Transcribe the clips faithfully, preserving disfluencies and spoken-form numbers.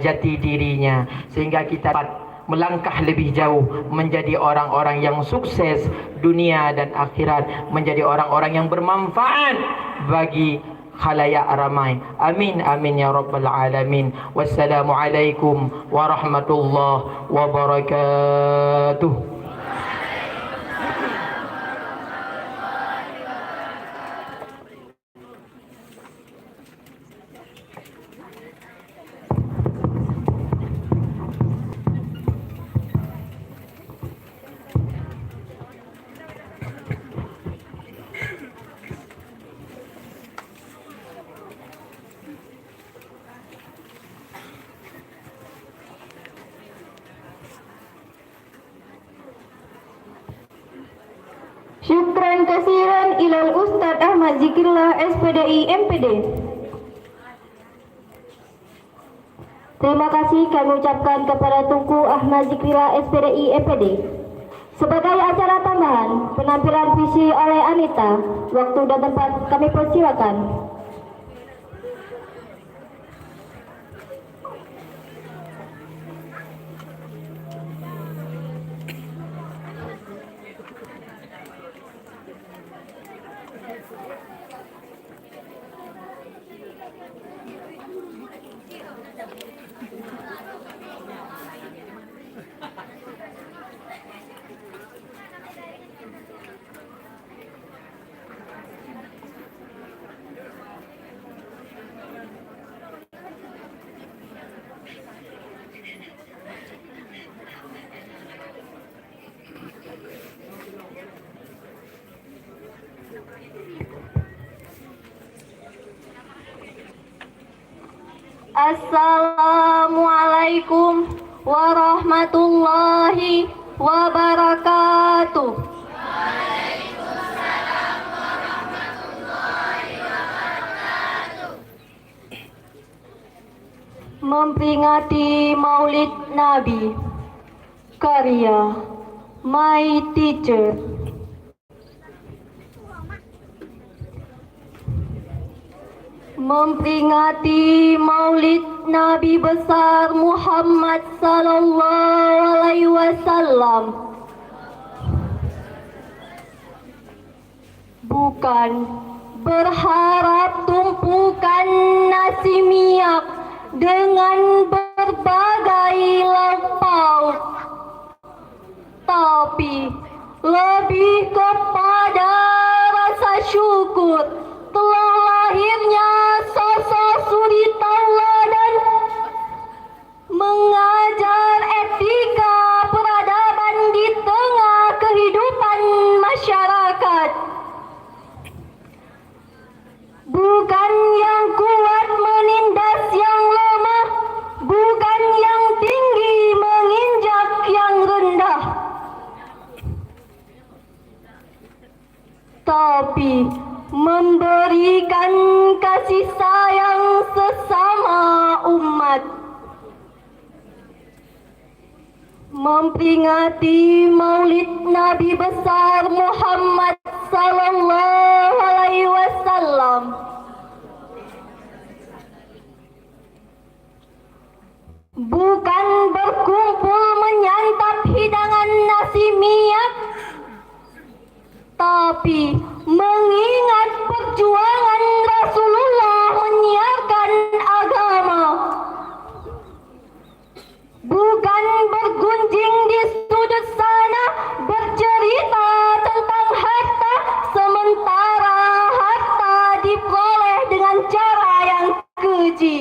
jati dirinya, sehingga kita dapat melangkah lebih jauh menjadi orang-orang yang sukses dunia dan akhirat, menjadi orang-orang yang bermanfaat bagi khalayak ramai. Amin, amin ya rabbal alamin. Wassalamualaikum warahmatullahi wabarakatuh. Syukran kasiran ilal Ustadz Ahmad Zikrillah, S P D I, M P D. Terima kasih kami ucapkan kepada Teungku Ahmad Zikrillah, S P D I, M P D. Sebagai acara tambahan, penampilan puisi oleh Anita. Waktu dan tempat kami persilakan. Assalamualaikum warahmatullahi wabarakatuh. Memperingati Maulid Nabi, karya My Teacher. Memperingati Maulid Nabi Besar Muhammad sallallahu alaihi wasallam. Bukan berharap tumpukan nasi minyak dengan berbagai lauk pauk, tapi lebih kepada rasa syukur telah lahirnya sosok suri tauladan mengajar etika peradaban di tengah kehidupan masyarakat. Bukan yang kuat menindas yang lemah, bukan yang tinggi menginjak yang rendah, tapi memberikan kasih sayang sesama umat. Memperingati Maulid Nabi Besar Muhammad sallallahu alaihi wasallam bukan berkumpul menyantap hidangan nasi minyak, tapi mengingat perjuangan Rasulullah menyiarkan agama. Bukan bergunjing di sudut sana bercerita tentang harta, sementara harta diperoleh dengan cara yang keji.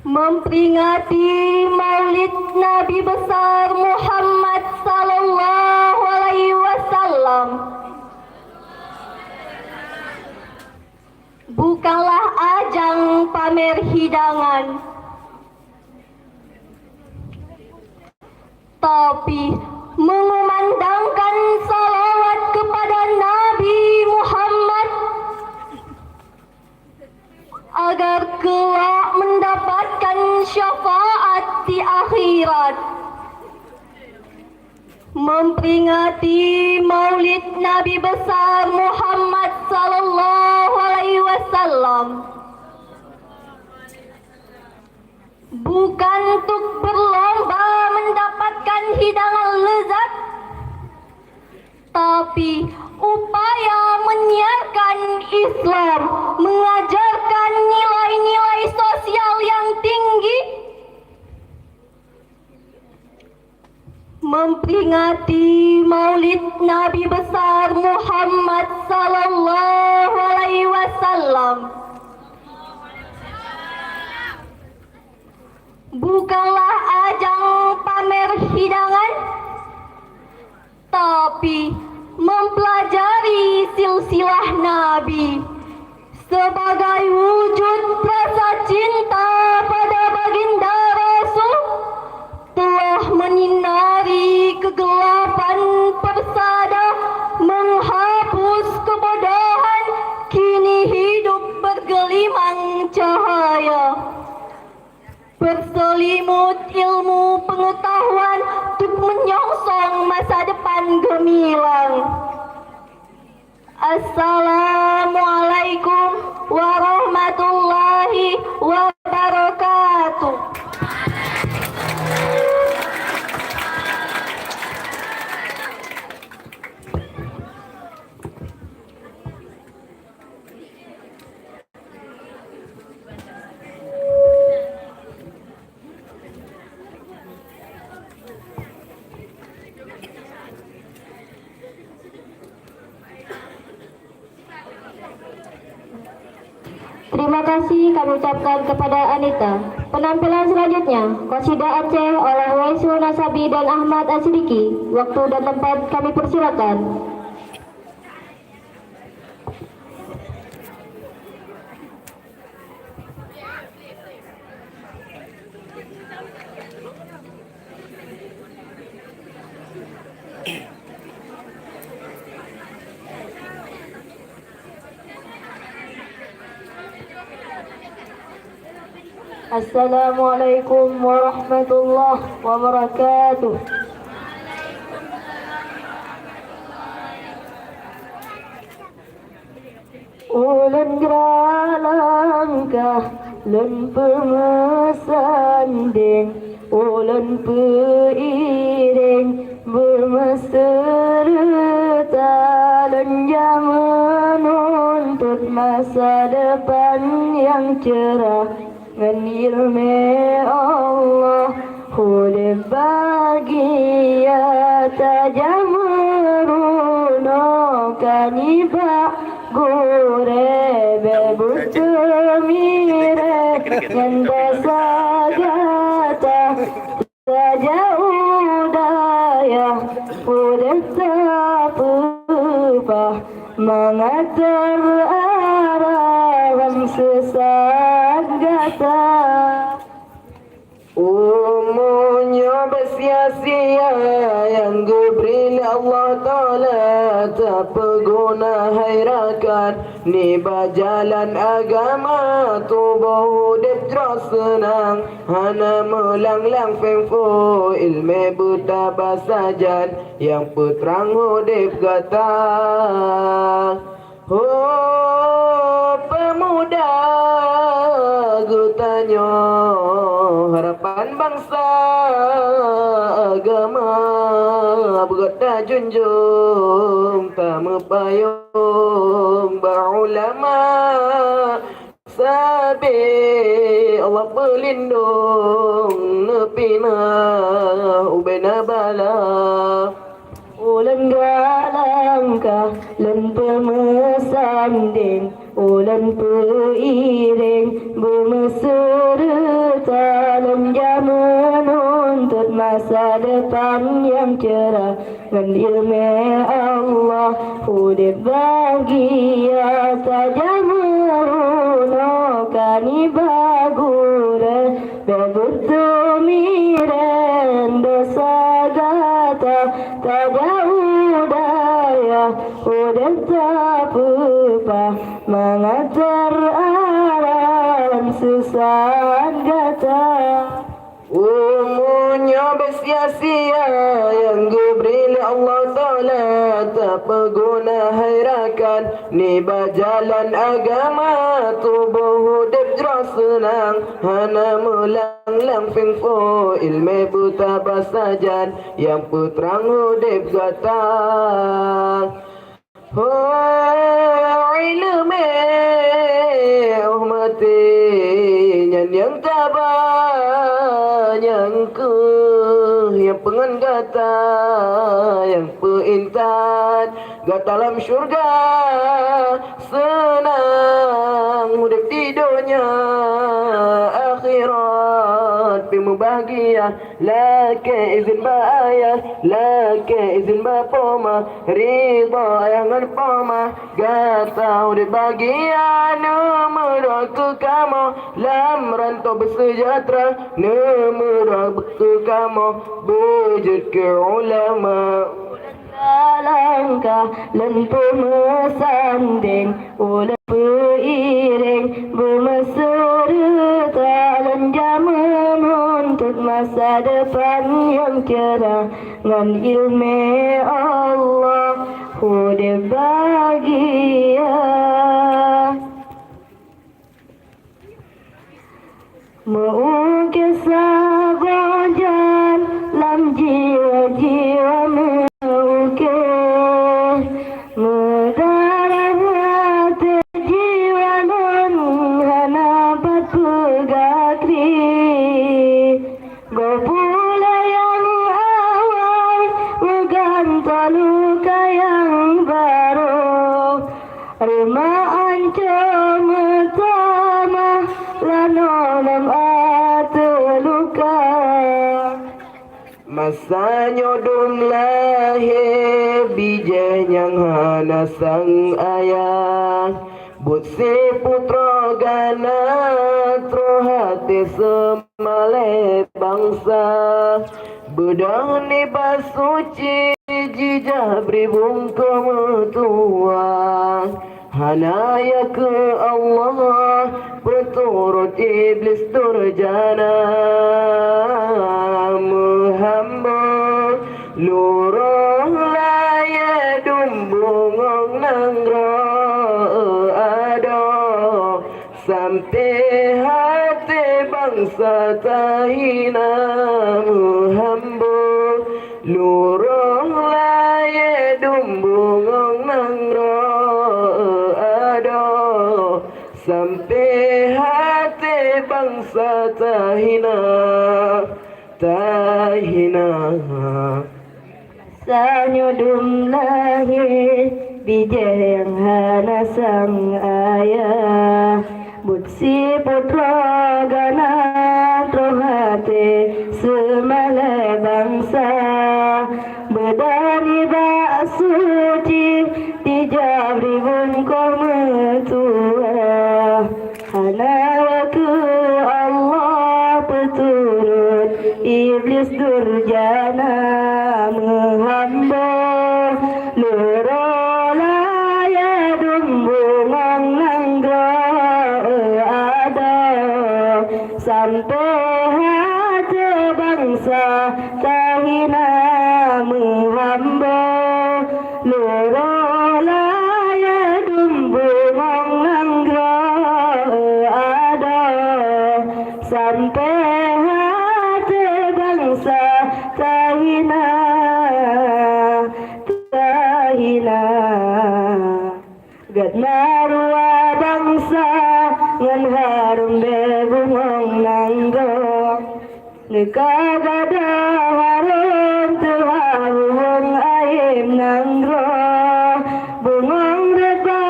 Memperingati Maulid Nabi Besar Muhammad sallallahu alaihi wasallam bukanlah ajang pamer hidangan, tapi mengumandangkan salawat kepada Nabi Muhammad agar kelak mendapatkan syafaat di akhirat. Memperingati Maulid Nabi Besar Muhammad sallallahu alaihi wasallam Bukan untuk berlomba mendapatkan hidangan lezat, tapi upaya menyiarkan Islam, mengajarkan nilai-nilai sosial yang tinggi, memperingati Maulid Nabi Besar Muhammad sallallahu alaihi wasallam. Bukanlah ajang pamer hidangan, tapi mempelajari silsilah Nabi sebagai wujud rasa cinta pada baginda Rasul, telah menyinari kegelapan persada, menghapus kebodohan, kini hidup bergelimang cahaya. Berselimut ilmu pengetahuan untuk menyongsong masa depan gemilang. Assalamualaikum warahmatullahi wabarakatuh. Terima kasih kami ucapkan kepada Anita. Penampilan selanjutnya, Qasidah Aceh oleh Waisul Nasabi dan Ahmad Asidiki. Waktu dan tempat kami persilakan. Assalamualaikum warahmatullahi wabarakatuh. Ulôn geura langkah, lôn peumeusandeng, ulôn peuireng, beumeuseureuta lôn jak meununtut masa depan nyang cerah. Ngon ileumèe Allah udép bahagia, tajak meurunoe ka nibak gurèe, bèk beuteumirèe ngon desya gata. Tajak u dayah udép tapeupah, mangat teuarah lam seusaat gata. Umu nyoe beusia-sia nyang geubri lé Allah Taala, tapeuguna hai rakan nibak jalan agama, tuboh udép jroh seunang. Hana meulang-lang phôn-phôn, ileumèe beutaba sajan nyang peutrang udép gata. Ho peumuda geutanyoe, harapan bansa agama, beugata junjong tameupayong bak ulama. Sabé Allah peulindong neupinah ubena bala. Ulôn galangkah lôn peumeusandeng, ulôn peuireng, beumeuseureuta lôn jak meununtut masa depan nyang cerah. Ngon ileumèe Allah udép bahagia, tajak meurunoe ka nibak gurèe, bèk beuteumirèe desya gata. Tajak u dayah udép tapeupah, mangat teuarah lam seusaat gata. Umu nyoe beusia-sia nyang geubri lé Allah Taala, tapeuguna hai rakan nibak jalan agama, tuboh udeb jroh seunang, hana meulang-lang fingfo, iéleumé beutaba sajan nyang peutrang udeb gata. Ho iéleumé, oh maté, nyan nyang taba, nyang kheueh nyang peungon gata, nyang peuintat gata lam syeuruga. Seunang udeb di donya, akhirat pih mubahgia. Lakée izin bak ayah, lakée izin bak poma, ridha ayah ngon poma. Gata udeb bahagia, neumeudroe keu kamoe lam rantau beuseujahtra, neumeudroe keu kamoe beujeuet keu ulama. Langkah lôn peumeusandeng, ulôn peuireng, beumeuseureuta lôn jameun untuk masa depan nyang cerah ngon iéleumé Allah udeb bahagia. Meu-ukeue saboh jan lam jiwa-jiwa meu-ukeue, meudarah até jiwa lôn hana pat peugah kri. Gob ulée nyang awai meugantoe luka nyang barô. Rumoh ancô meutamah lanoe lam ateueh luka. Masa nyoe dum lahé bijéh nyang hana sang ayah, buet siputroe gana troh até seumalée bansa. Beudôh nibak suci jijak bri bungkôh meutuwah. Hana ya keu Allah peuturot Iblih durjana. Meuhamba lurôh layée dum bungöng nanggroe adoe. Sampoe até bansa tahina meuhamba, lurôh layée dum bungöng nanggroe adoe. Sampoe até bansa tahina, tahina. Tanyoe dum lahé bijéh nyang hana sang ayah, buet siputroe gana troh até seumalée bansa. Beudôh nibak suci dijak bri bungkôh meutuwah. Hana ya keu Allah peuturot Iblih durjana meuhamba. Lurôh layée dum bungöng nanggroe adoe. Sampoe até bansa tahina meuhamba. Lurôh layée dum bungöng nanggroe adoe. Sampoe até bansa tahina, tahina. Gét na ruwa bansa ngon hareuem bée bungöng nanggroe. Neuka bada hareuem teuhah bungöng ayeb nanggroe. Bungöng reuba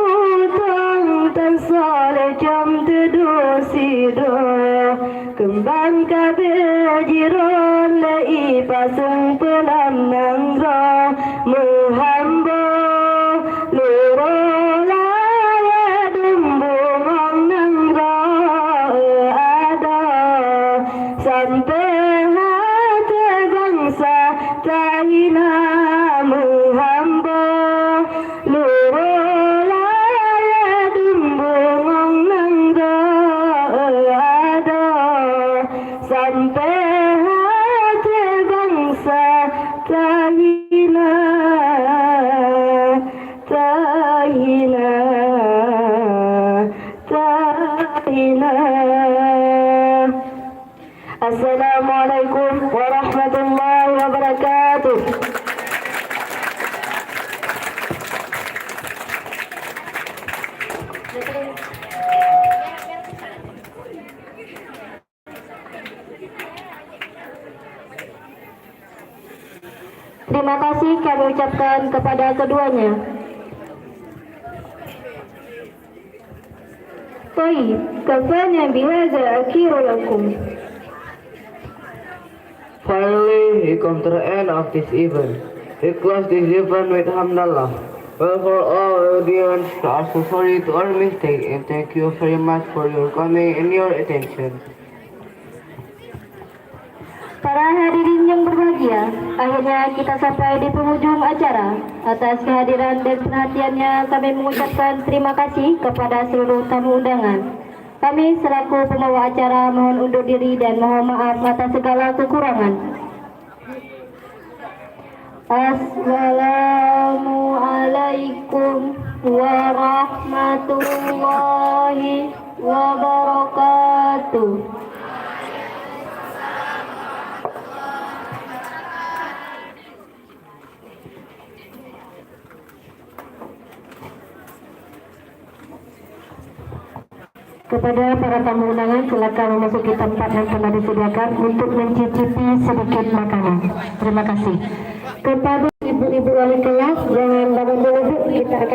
utông tan soe lé com teuduek sidroe. Keumbang ka beujiron lé i paseueng peulam nanggroe meuhamba. Lurôh layée dum bungöng nanggroe adoe. Sampoe até bansa tahina meuhamba. Lurôh layée dum bungöng nanggroe adoe. Sampoe Assalamualaikum warahmatullahi wabarakatuh. Terima kasih kami ucapkan kepada keduanya. Tayyib, kafana bihadza akhiru lakum. Finally, we come to the end of this event. We close this event with hamdallah. Well, for all audience, we are so sorry to our mistake and thank you very much for your coming and your attention. Para hadirin yang berbahagia, akhirnya kita sampai di penghujung acara. Atas kehadiran dan perhatiannya, kami mengucapkan terima kasih kepada seluruh tamu undangan. Kami selaku pembawa acara mohon undur diri dan mohon maaf atas segala kekurangan. Assalamualaikum warahmatullahi wabarakatuh. Kepada para tamu undangan, silakan memasuki tempat yang telah disediakan untuk mencicipi sedikit makanan. Terima kasih. Kepada ibu-ibu wali kelas, jangan bangun dulu, Bu. Kita akan